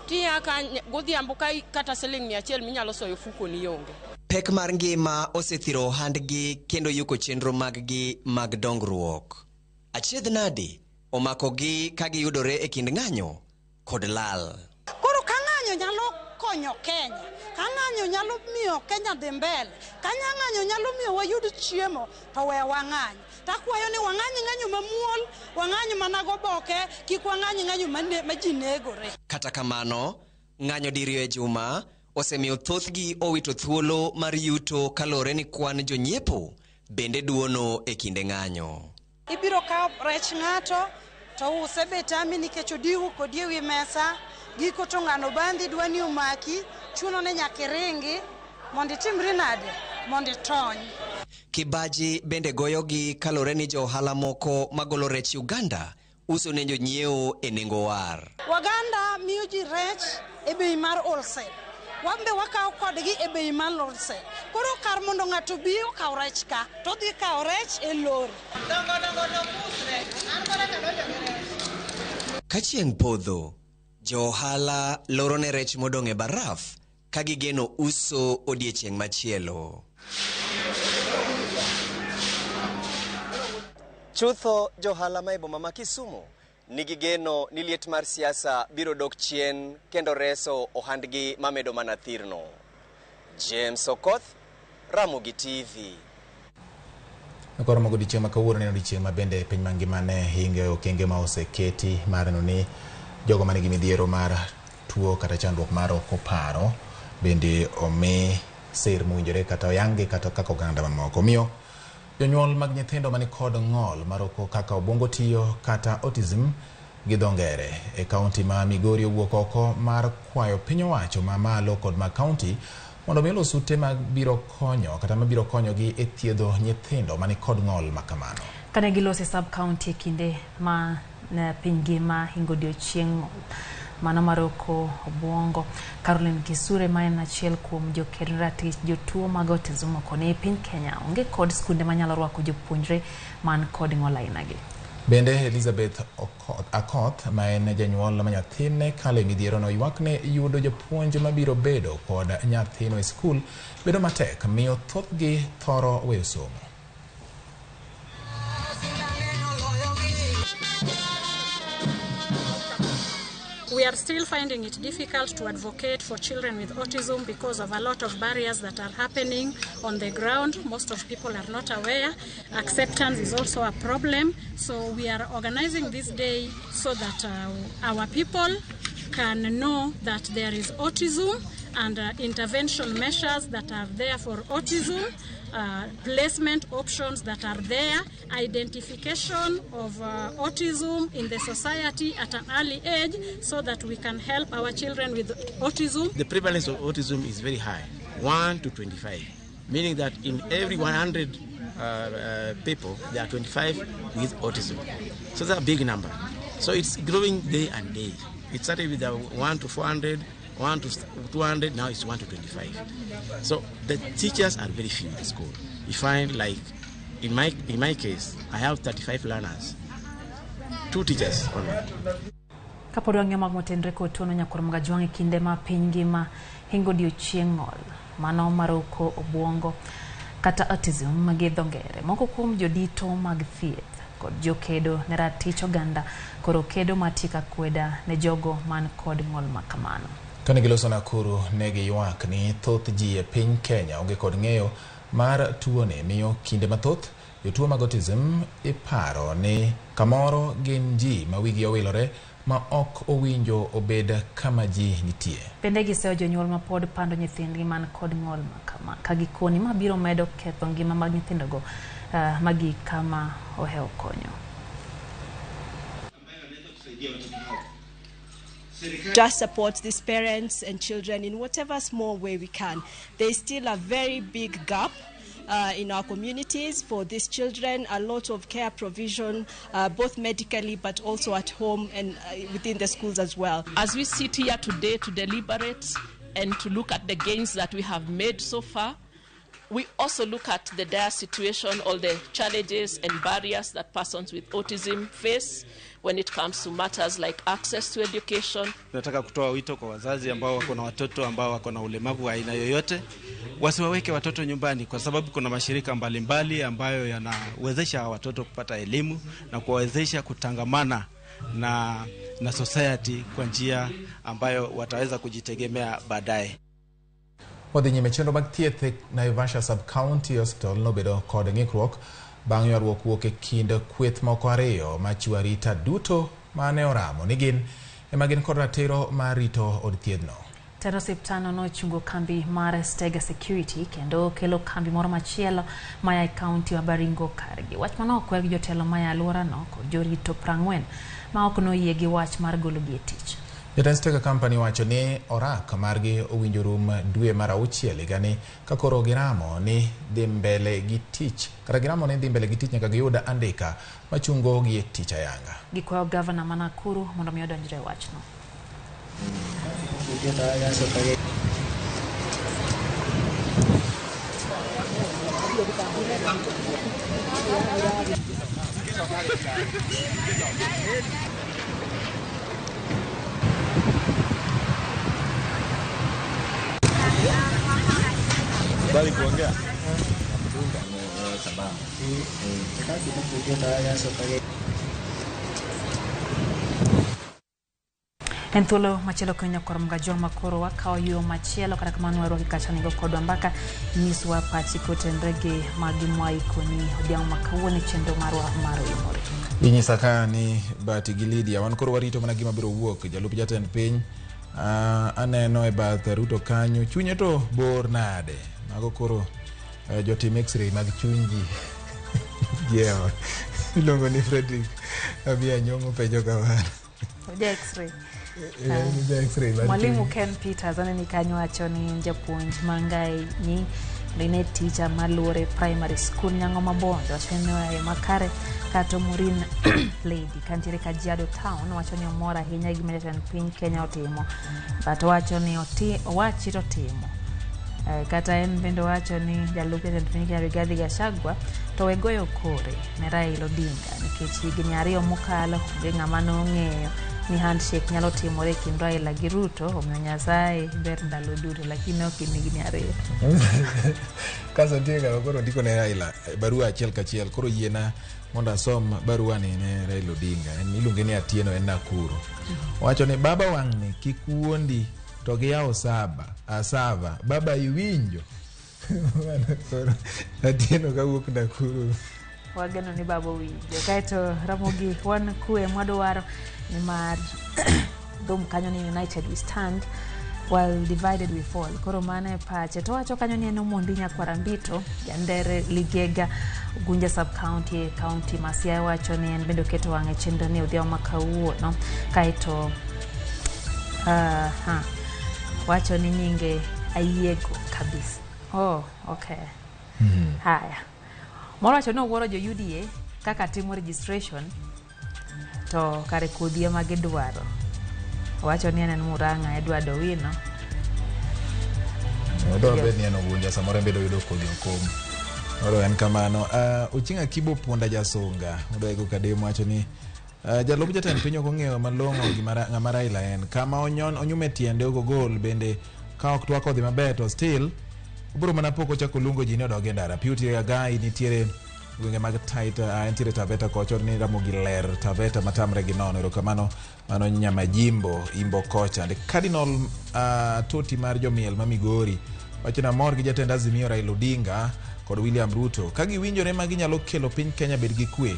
tiya ka godhiambo ka kata siling 100 minyalo soyo fukoni onge. Pek mar ngima osethiro ohandgi kendo yuko chenro maggi mag dongruok. Achiedh nade omakogi ka giyudore e kind ng'anyo kod lal. Koro ka ng'anyo nyalo konyo Kenya, ka ng'anyo nyalo miyo Kenya dhi mbele, ka ng'anyo nyalo miyo wayud chiemo, to we wang'any. Takwayo ni wang'any ng'anyo mamuol, wang'any mana goboke, kik wang'any ng'anyo ma ji negore. Kata kamano, ng'anyo diriyo e juma osemiyo thothgi owito thuolo mar yuto kaluwore ni kwan jonyiepo bende duono e kinde ng'anyo. Ibiro kawo rech ng'ato to use be tami nikech odiwo kodi ewi mesa, giko to ng'ano bandhi dwa ni omaki, chuno ni nyaka iringi mondo itimri nade, mondo itony. Kibaji bende goyogi kaluwore ni jo ohala moko magolo rech Uganda uso ne jonyiewo e nengo war. Waganda miyo ji rech e bei mar wholesale. Wan be wakawo kodgi e bei mar wholesale. Koro kar mondo ng'ato obi okaw rech ka, to odhi kawo rech e lori. Ka chieng' podho, jo ohala loro ne rech modong' e baraf ka gigeno uso odiechieng' machielo. Chutho, johala ma e boma ma Kisumu nigi geno ni liet mar siasa biro dok chien kendo reso ohandgi mamedo mana thirno. James Okoth, Ramogi TV. Koro mago odiechieng' ma kawuono en odiechieng' ma bende piny mangima ne hinge okenge ma oseketi mar neno ni jogo manigi midhiero mar tuo kata chandruok mar oko paro bende omi sir mowinjore kata oyanggi kata kaka oganda mamoko. Omiyo jonyuol mag nyithindo mani kod ng'ol mar oko kaka obwongo tiyo kata autism gi dho ngere e kaunti ma Migori owuok oko mar kwayo piny owacho ma malo kod ma kaunti mondo mi olos ute mabiro konyo kata mabiro konyogi e thiedho nyithindo mani kod ng'ol ma kamano. Kane gilose sub county e kinde ma piny ngima hingo odiochieng' mano mar oko obwongo. Caroline Kisure ma en achiel kuom joked ratich jotuo mag autism okone e piny Kenya onge kod skunde manyalo rwako jopuonjre man kod ng'ol ainagi. Bende Elizabeth Akoth ma en janyuol ma nyathine kalo e midhierono ywak ne yudo japuonj mabiro bedo kod nyathino e skul bedo matek miyo thothgi thoro weyo somo. We are still finding it difficult to advocate for children with autism because of a lot of barriers that are happening on the ground. Most of people are not aware. Acceptance is also a problem. So we are organizing this day so that our people can know that there is autism and intervention measures that are there for autism, placement options that are there, identification of autism in the society at an early age so that we can help our children with autism. The prevalence of autism is very high, 1 to 25, meaning that in every 100 people, there are 25 with autism. So that's a big number. So it's growing day and day. It started with 1 to 400, 1 to 200, now it's 1 to 25. So the teachers are very few in the school. You find, like, in my case, I have 35 learners, 2 teachers only. Kapod wang'iyo mag motenre kod tuono nyakwar Mgajwang' e kinde ma piny ngima hingo odiochieng' ng'ol mano maroko obuongo kata autism gi dho ngere. Moko kuom jodito mag thieth kod jokedo ne ratich oganda koro kedo matieko akweda ne jogo man kod ng'ol ma kamano. Kane giloso Nakuru ne giywak ni thoth ji e piny Kenya onge kod ng'eyo mar tuoni miyo kinde mathoth jotuo mag autism iparo ni kamoro gin ji ma wigi owilore ma ok owinjo obed kama ji nitie. Bende giseyo jonyuol ma pod pando nyithindgi man kod ng'ol ma kama ka gikoni ma biro medo ketho ngima mag nyithindogo magi kama ohewo konyo. Just support these parents and children in whatever small way we can. There is still a very big gap in our communities for these children, a lot of care provision, both medically but also at home and within the schools as well. As we sit here today to deliberate and to look at the gains that we have made so far, we also look at the dire situation, all the challenges and barriers that persons with autism face when it comes to matters like access to education. Nataka kutoa wito kwa wazazi ambao wako na watoto ambao wako na ulemavu wa aina yoyote, wasiwaweke watoto nyumbani, kwa sababu kuna mashirika mbalimbali ambayo yanawezesha watoto kupata elimu na kuwawezesha kutangamana na society kwa njia ambayo wataweza kujitegemea baadaye. Wadhi nyime chenro mag thieth e Naivasha Sub-County Hospital nobedo kod ng'ikruok bang' ywaruok wuok e kind kweth moko ariyo machiwo arita duto mane oramo ni gin ema gin kod ratiro mar rito od thiethno. Tend osiptandno nochungo kambi mar Stega Security kendo kelo kambi moro machielo maya e kaunti ma Baringo kargi. Wach mano okwer gi jotelo maya alworano kod jorito 40 ma ok noyie gi wach mar gologi e tich. Jatend Stega Company wacho ni orak margi owinjo rum dwe mar 6 higani ka koro giramo ni dhi mbele gi tich kata giramo ni dhi mbele gi tich nyaka giyud andika machungo gi e tich ayanga. Gikwayo gavana ma Nakuru mondo mi odonjre e wachno. Bali kuongea. En thuolo machielo konyo kor Mgajwang' makoro wakawo yo machielo kata kamano warwaki kacha nigo kodwa mbaka nyiswa pachi kotenre gi magi mwaikoni odhiambo ma kawuono e chenro marwa mar Oyimore. Inyisa ka ni Bahati gi Lydia wan koro warito mana gima biro wuok jalup jatend piny aneno e bath Ruto kanyo chunye to bor nade mago koro jotim x-ray mag chuny ji jiewo iluongo ni Frederick Abia Nyong'o penjo kamano. Ja x-ray. Mwalimu Ken Peters aneni kanyo wacho ni japuonj Mangai ni ne teacher maluore primary school Nyang'o Mabondo wacho ni oaye makare kato Maureen Lady kantiere Kajiado Town wacho ni omor ahinya gi gima jatend piny Kenya otimo but wacho ni owachi to timo kata en bende wacho ni jalup jatend piny Kenya Rigathi Gachagua to we goyo kore ne Raila Odinga nikech higni 2 mokalo onge ng'ama nong'eyo ni handshake nyalo timore kind Raila gi Ruto, omiyo Nyasaye ber ndalo duto lakini ok in higni 2. Kaso nitie kama koro ndiko ne Raila barua achiel kachiel koro yiena mondo asom barua ni ne Raila Odinga en iluonge ni Atieno en Nakuru. Owacho ni baba wang'ni kik wuondi to giyawo sava baba iwinjo. Koro Atieno kawuok Nakuru. Wageno ni baba owinjo. Kaeto Ramogi wan kwe mwadwaro ni mar dhum kanyo ni united we stand while divided we fall. Koro mano e pache. To wacho kanyo ni en Omondi Nyakwar Ambito Jandere Ligega Ugunja sub county e county ma Siaya wacho ni en bende oketo wang'e chenro ni odhiambo ma kawuono. Kaeto wacho ni nyinge ayiego kabisa. Oh, okay. Haya. Moro wacho ni owuoro jo UDA kaka timo registration to kare kodhi ema gidwaro. Owacho ni en Murang'a Edward Owino Odwa bed ni en ogunja samoro en bende oyudo kodhi okom. Oro en kamano. Ochieng' Akibo Punda Jasunga. Odwa iko kadem wacho ni jalup jatend piny ok ong'eyo malong'o gima ng'ama Raila en. Kama onyon onyume tiende ok ogol bende ka ok twak odhi maber to still obiro mana pok ochako luongo ji ni odog e ndara. Purity Agai nitiere gwenge mag Taita, entiere Taveta kocha ni Ramogi ler Taveta matamre gi nono. Erokamano mano Nyamajimbo Imbo kocha. And Cardinal Toti mar jomiel ma Migori wacho ni amor gi jatend Azimio Raila Odinga kod William Ruto ka giwinjore ma ginyalo kelo piny Kenya bed gi kwe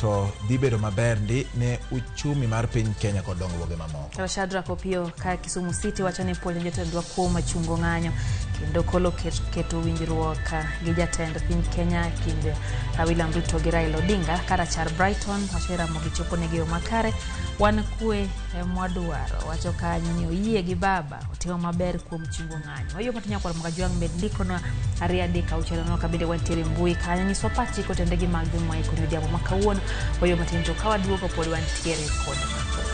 to dhi bedo maber ndi ne uchumi mar piny Kenya kod dongruoge mamoko. Shadrack Opio ka Kisumu City wacho ni puonjo jotendwa kuom chungo ng'anyo kendo kolo keto winjruok gi jatend piny Kenya kind William Ruto gi Raila Odinga. Karachar Brighton wacho ni Ramogi chopo negi yo makare, wan kwe mwadwaro. Wacho kanyo ni oyie gi baba otimo maber kuom chungo ng'anyo. Wayo matin nyakwar Mogajwang' med ndikonwa 2 3 6 4 kabende wantiere mbui kanyo nyiswa pachi kotende gi mag Mwaiko ni odhiambo ma kawuono. Wayo matin to ka waduogo pod wantiere kod mathoth.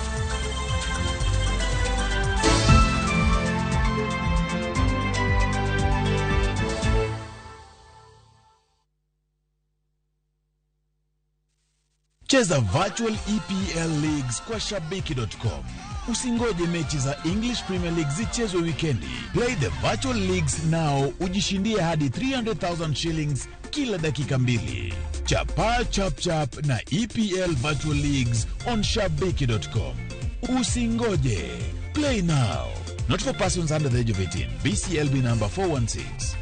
Cheza virtual EPL Leagues kwa Shabiki.com. Usingoje mechi za English Premier League zichezwe wikendi. Play the virtual leagues now, ujishindie hadi 300,000 shillings kila dakika 2. Chapa chap chap na EPL Virtual Leagues on Shabiki.com. Usingoje. Play now. Not for persons under the age of 18. BCLB number 416.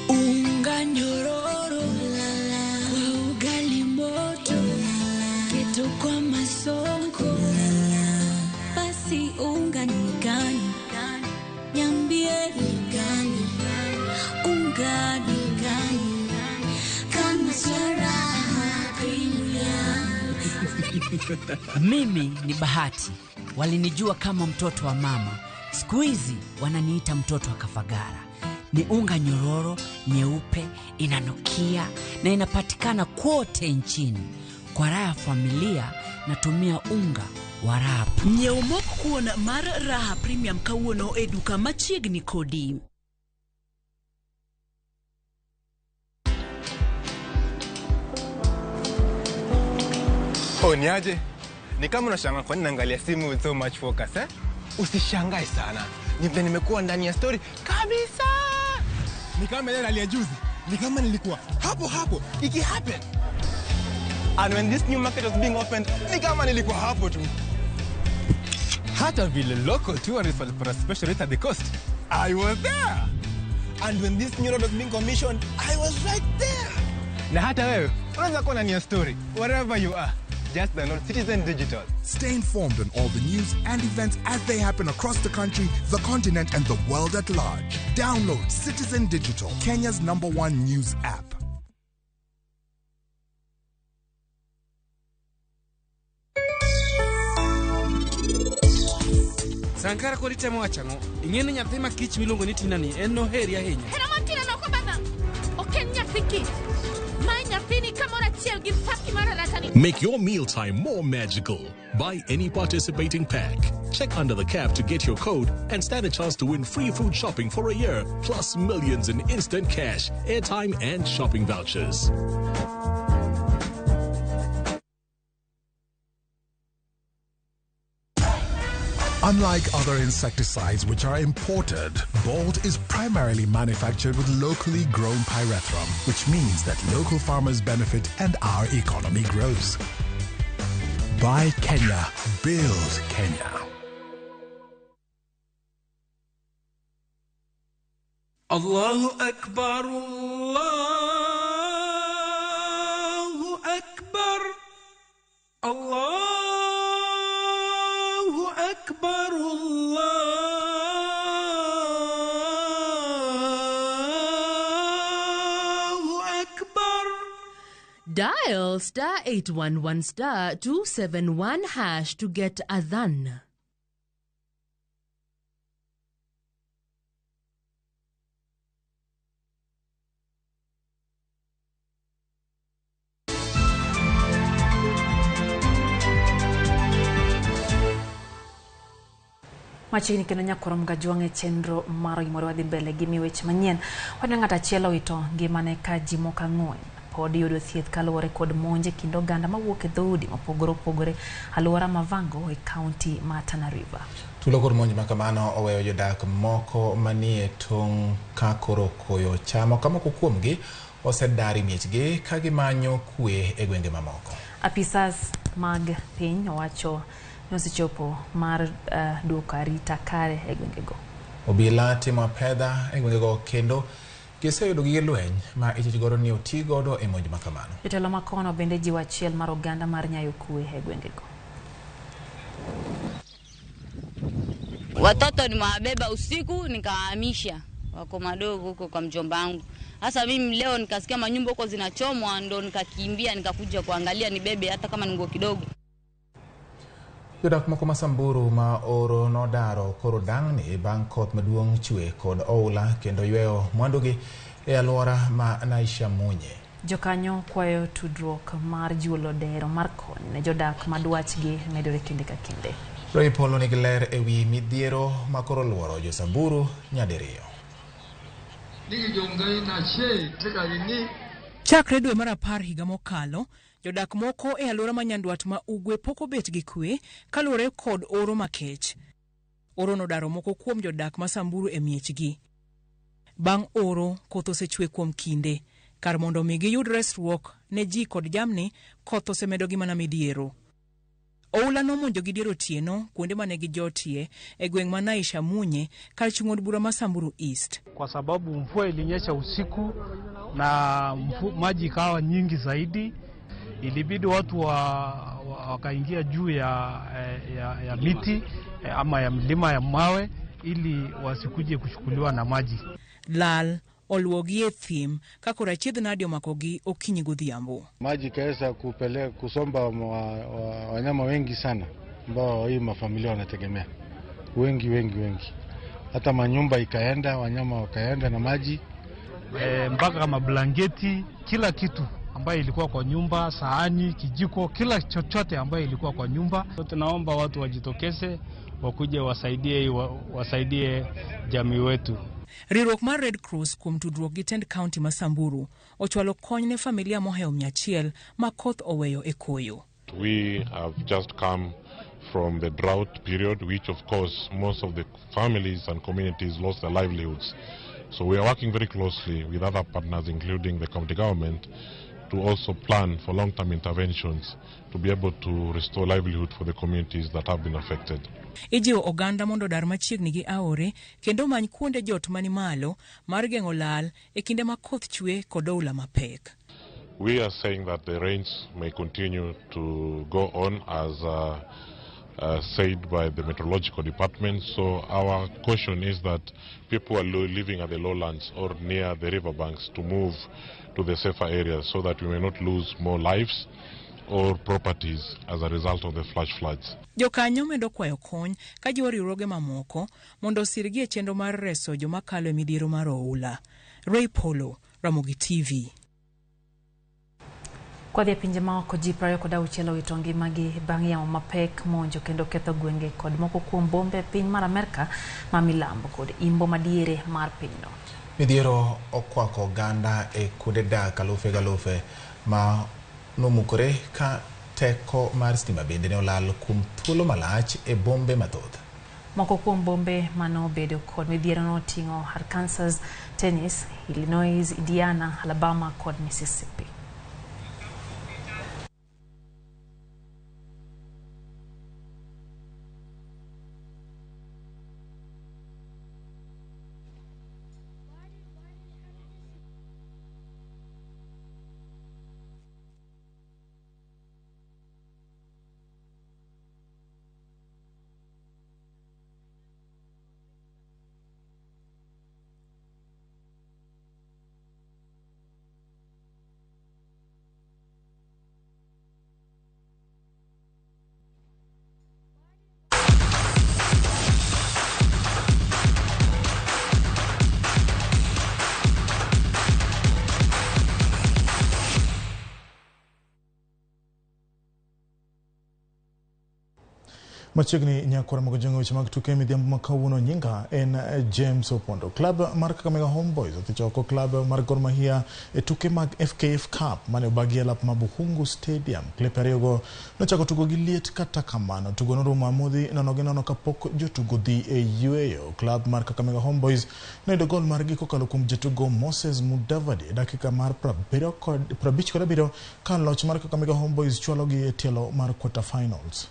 Unga nyororo kwa ugali moto, keto kwa masonko, basi unga ni gani? Niambie ni gani? Unga ni gani? Kama Raha Premium. Mimi ni Bahati. Walinijua kama mtoto wa mama. Siku hizi wananiita mtoto wa Kafagara. Ni unga nyororo, nyeupe, inanukia na inapatikana kote nchini. Kwa raha ya familia natumia unga wa Raha. Nyiew mok kuon mar Raha Premium kawuono e duka machiegni kodi. Oh, niaje? Ni kama unashangaa kwa nini naangalia simu with so much focus, eh? Usishangae sana. Ni vile nimekuwa ndani ya story kabisa. Ni kama ile ya juzi. Ni kama nilikuwa hapo hapo iki happen. And when this new market was being opened, ni kama nilikuwa hapo tu. Hata vile local tourists walipata special rate at the coast, I was there. And when this new road was being commissioned, I was right there. Na hata wewe unaweza kuwa ndani ya story wherever you are. Just download Citizen Digital. Stay informed on all the news and events as they happen across the country, the continent, and the world at large. Download Citizen Digital, Kenya's #1 news app. Sankara kod itemo wacho ang'o? Ing'e ni nyathi ma kich miluongo ni Tina ni en noheri ahinya. Hera mar Tina no kobadha. Ok en nyathi kich. Ma nyathini kamoro achiel gi paki mar arata ni. Make your mealtime more magical. Buy any participating pack. Check under the cap to get your code and stand a chance to win free food shopping for a year, plus millions in instant cash, airtime and shopping vouchers. Unlike other insecticides which are imported, Bolt is primarily manufactured with locally grown pyrethrum, which means that local farmers benefit and our economy grows. Buy Kenya, build Kenya. Allahu Akbar, Allahu Akbar, Allahu Akbar, Allahu Akbar. Dial *811 *271# to get Adhan. Machiegni kendo nyakorom gajwang' e chenro mar gimoro wadhi mbele gi miyo weche manyien. Waneno ng'at achiel owito ngimane ka ji moko ang'wen pod yudo thieth kaluwore kod monj e kind oganda mawuok e dhoudi mopogore opogore alwora ma Vango e kaunti ma Tana River. Tulo kod monj ma kamano oweyo jodak moko manie tong' ka koro koyo chamo ka moko kuomgi osedar e miechgi ka gimanyo kwe e gwenge mamoko. Apisas mag piny owacho ni osechopo mar duoko arita kare e gwengego. Obila timo apedha e gwengego kendo giseyudo gige lweny ma ichich godo ni oti godo e monj ma kamano. Jotelo ma kono bende jiwo achiel mar oganda mar nyayo kwe e gwengego. Watoto nimewabeba usiku nikawahamisha, wako madogo huko kwa mjomba wangu. Sasa mimi leo nikasikia manyumba huko zinachomwa, ndo nikakimbia nikakuja kuangalia nibebe hata kama ni nguo kidogo. Jodak moko ma Samburu ma oro nodaro koro dang'ni bang' koth maduong' chwe kod oula kendo yweyo mwandugi e alwora ma Naishamunye. Jokanyo kwayo tudruok mar juolo dero mar kony ne jodak ma dwachgi medore kinde ka kinde. Ray Polo nigi ler e wi midhiero ma koro luoro jo Samburu nyadiriyo. Chakre dwe mar 10 higa mokalo, jodak moko e alwora ma Nyandwat ma Ugwe pok obet gi kwe kaluwore kod oro makech. Oro nodaro moko kuom jodak ma Samburu e miechgi. Bang' oro, koth osechwe kuom kinde. Kar mondo mi giyud resruok ne ji kod jamni, koth osemedogi mana midhiero. Oula nomonjogi dier otieno kuonde mane gijotie e gweng' ma Naishamunye kar chung' od bura ma Samburu East. Kwa sababu mvua ilinyesha usiku na maji ikawa nyingi zaidi, ilibidi watu wakaingia juu ya miti ama ya mlima ya mawe ili wasikuje kuchukuliwa na maji. Lal oluwogi e thim ka koro achiedh nadi omakogi okinyi godhiambo. Maji ikaweza kupeleka kusomba wanyama wengi sana ambao hii mafamilia wanategemea, wengi wengi wengi, hata manyumba ikaenda, wanyama wakaenda na maji mpaka mablanketi, kila kitu ambayo ilikuwa kwa nyumba, sahani, kijiko, kila chochote ambayo ilikuwa kwa nyumba. Tunaomba watu wajitokeze wakuje wasaidie jamii wetu. Riwruok mar Red Cross kuom tudruok gi tend kaunti ma Samburu ochwalo kony ne familia mohewo 100 ma koth oweyo e koyo. We have just come from the drought period, which of course most of the families and communities lost their livelihoods. So we are working very closely with other partners, including the county government, to also plan for long-term interventions to be able to restore livelihood for the communities that have been affected. Ijiwo oganda mondo odar machiegni gi aore kendo many kuonde jot mani malo mar geng'o lal e kinde ma koth chwe kod oula mapek. We are saying that the rains may continue to go on as said by the meteorological department. So our caution is that people are living at the lowlands or near the riverbanks to move to the safer areas so that we may not lose more lives or properties as a result of the flash floods. Jokanyo medo kwayo kony ka jiwo riwruoge mamoko mondo osirgi e chenro mar reso joma kalo e midhiero mar oula. Ray Polo, Ramogi TV. Kwadhi e pinje maoko, ji 26 owito ngimagi bang' yamo mapek monjo kendo ketho gwenge kod moko kuom bombe e piny mar Amerka ma milambo kod imbo madiere mar pinyno. Midhiero okwako oganda e kuonde dak alufe galufe ma nomukore ka teko mar stima bende ne olal kuom thuolo malach e bombe mathoth. Moko kuom bombe manobedo kod midhiero noting'o Arkansas, Tennessee, Illinois, Indiana, Alabama kod Mississippi. Machiegni nyakwara mogo weche mag tuke midhiambo ma kawuono. Nyinga en James Opondo. Club mar Kakamega Homeboys othicho oko club mar Gor Mahia e tuke mag FKF Cup mane obagi e lap ma Bukhungu Stadium. Klepe ariyogo nochako tugo gi liet, kata kamano tugo norumo amodhi 0-0 kapok jotugo dhi e yueyo. Club mar Kakamega Homeboys noyudo gol margi kokalo kuom jatugo Moses Mudavadi e dakika mar 57, ka loch mar Kakamega Homeboys chwalogi e tielo mar quarter finals.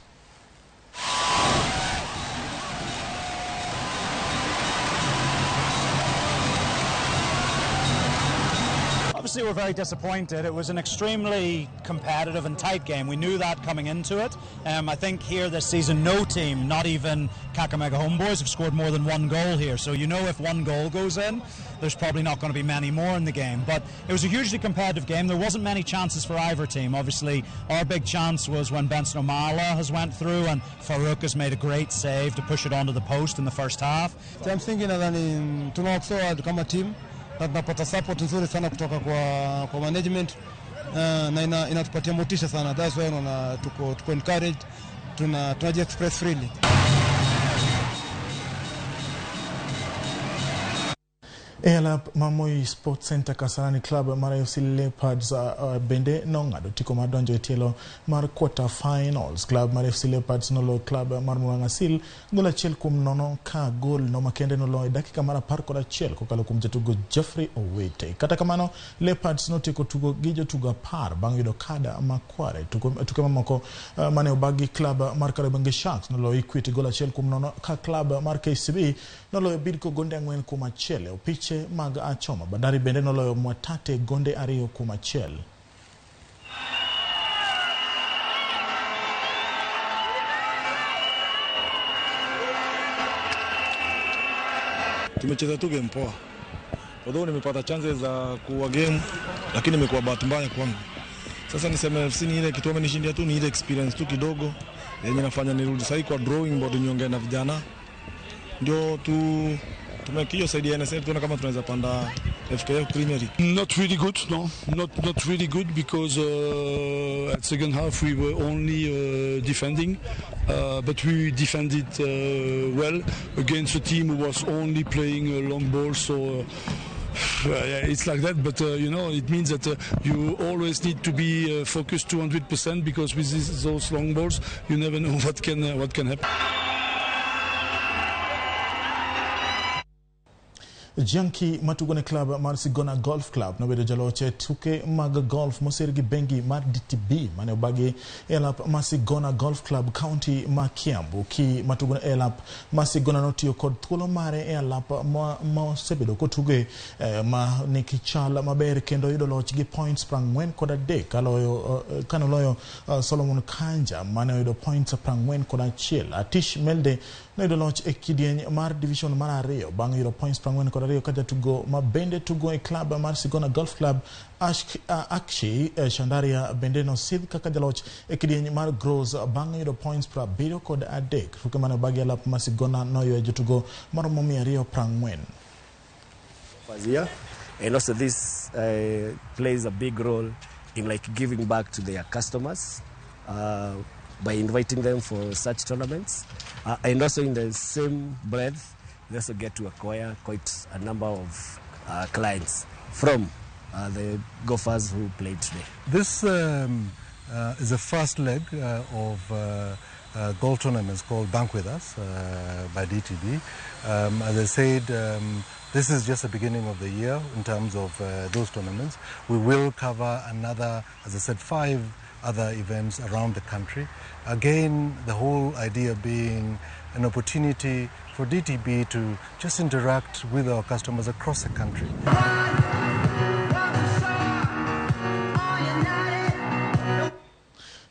Obviously, we're very disappointed. It was an extremely competitive and tight game. We knew that coming into it. I think here this season, no team, not even Kakamega Homeboys, have scored more than one goal here. So you know if one goal goes in, there's probably not going to be many more in the game. But it was a hugely competitive game. There wasn't many chances for either team. Obviously, our big chance was when Benson Omala has went through and Farouk has made a great save to push it onto the post in the first half. Cha msingi nadhani tuna work so hard kama team na tunapata support nzuri sana kutoka kwa management na inatupatia motisha sana. That's why unaona tuko encouraged, tunaji express freely. E alap ma Moi Sports Center Kasarani, club mar AFC Leopards bende nong'ado otiko mar donjo e tielo mar quarter finals. Club mar AFC Leopards noloyo club mar Murang'a Seal gol 1-0, ka gol no makende noloyo e dakika mar 11 kokalo kuom jatugo Jeffrey Owete. Kata kamano, Leopards notieko tugo gi jotugo 10 bang' yudo kada makwar. E tuke mamoko mane obagi, club mar Kariobangi Sharks noloyo Equity gol 1-0, ka club mar KCB noloyo Bidco gonde 4-1. E opiche mag achoma, Bandari bende noloyo Mwatate gonde 2-1. Tumecheza tu game poa. Although nimepata chances za kuwa game, lakini imekuwa bahati mbaya kwangu. Sasa niseme FC ni ile kitu amenishindia tu ni ile experience tu kidogo yenye nafanya nirudi sasa kwa drawing board niongee na vijana. Ndio tu tumekio saidia NSL tuone kama tunaweza panda FKF Premier League. Not really good, no. Not really good because at second half we were only defending, but we defended well against a team who was only playing long ball, so it's like that, but you know, it means that you always need to be focused 200% because with those long balls you never know what can happen. Janki matugo ne club mar Sigona Golf Club nobedo jaloch e tuke mag golf moser gi bengi mar DTB mane obagi e alap mar Sigona Golf Club county ma Kiambu. Ki matugo ne alap mar Sigona notiyo kod thuolo mare e alap ma osebedo kotuge ma nigi chal maber kendo yudo loch gi points 43 kanoloyo Solomon Kanja mane oyudo points 41. Atish Melde noyudo loch e kidieny mar division mar 2 bang' yudo points 42 ka jatugo ma bende tugo e club mar Sigona Golf Club Akshi Shandaria bende nosidh kaka jaloch e kidieny mar Gross bang' yudo points 73. Tuke mane obagi alap mar Sigona noyudo jotugo maromo 240. And also this plays a big role in like giving back to their customers by inviting them for such tournaments, and also in the same breath they also get to acquire quite a number of clients from the golfers who played today. This is the first leg of golf tournaments called Bank With Us by DTB. As I said, this is just the beginning of the year in terms of those tournaments. We will cover another, as I said, 5 other events around the country. Again, the whole idea being an opportunity for DTB to just interact with our customers across the country.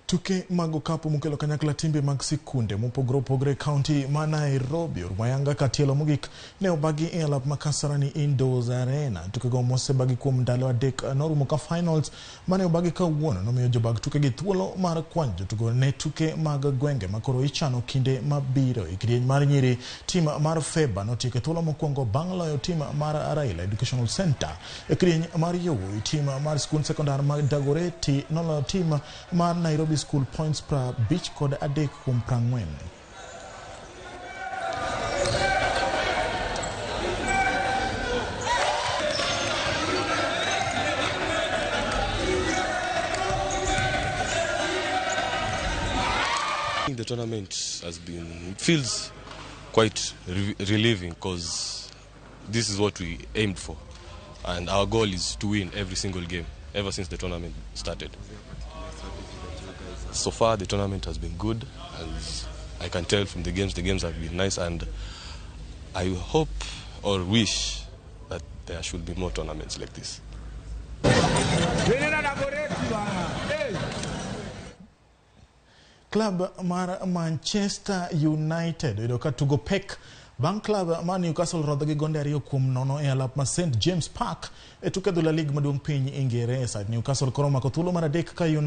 Tuke mag okapu mokelo kanyakla timbe mag sikunde mopogore opogore e kaunti ma Nairobi orumo ayanga ka tielo mogik ne obagi e alap ma Kasarani Indoors Arena. Tukego mosebagi kuom ndalo 3 norumo ka finals mane obagi kawuono nomiyo jobag tukegi thuolo mar kwanyo jotugo ne tuke mag gwenge makoro ichano kinde mabiro. E kidieny mar nyiri, tim mar Feba notieko thuolo mokwongo bang' loyo tim mar Raila Educational Center. E kidieny mar yowuoyi, tim mar skund sekondar mar Dagoretti noloyo tim mar Nairobi School points 53 kuom 40. Think the tournament has been, it feels quite relieving because this is what we aimed for, and our goal is to win every single game ever since the tournament started. So far the tournament has been good, as I can tell from the games. The games have been nice, and I hope or wish that there should be more tournaments like this. Club mar Manchester United oyudo ka tugo pek bang' club mar Newcastle rodho gi gonde 2-0 e alap ma St James Park e tuke adhula lig maduong' piny Ingeresa. Newcastle koro omako thuolo mar 3 ka United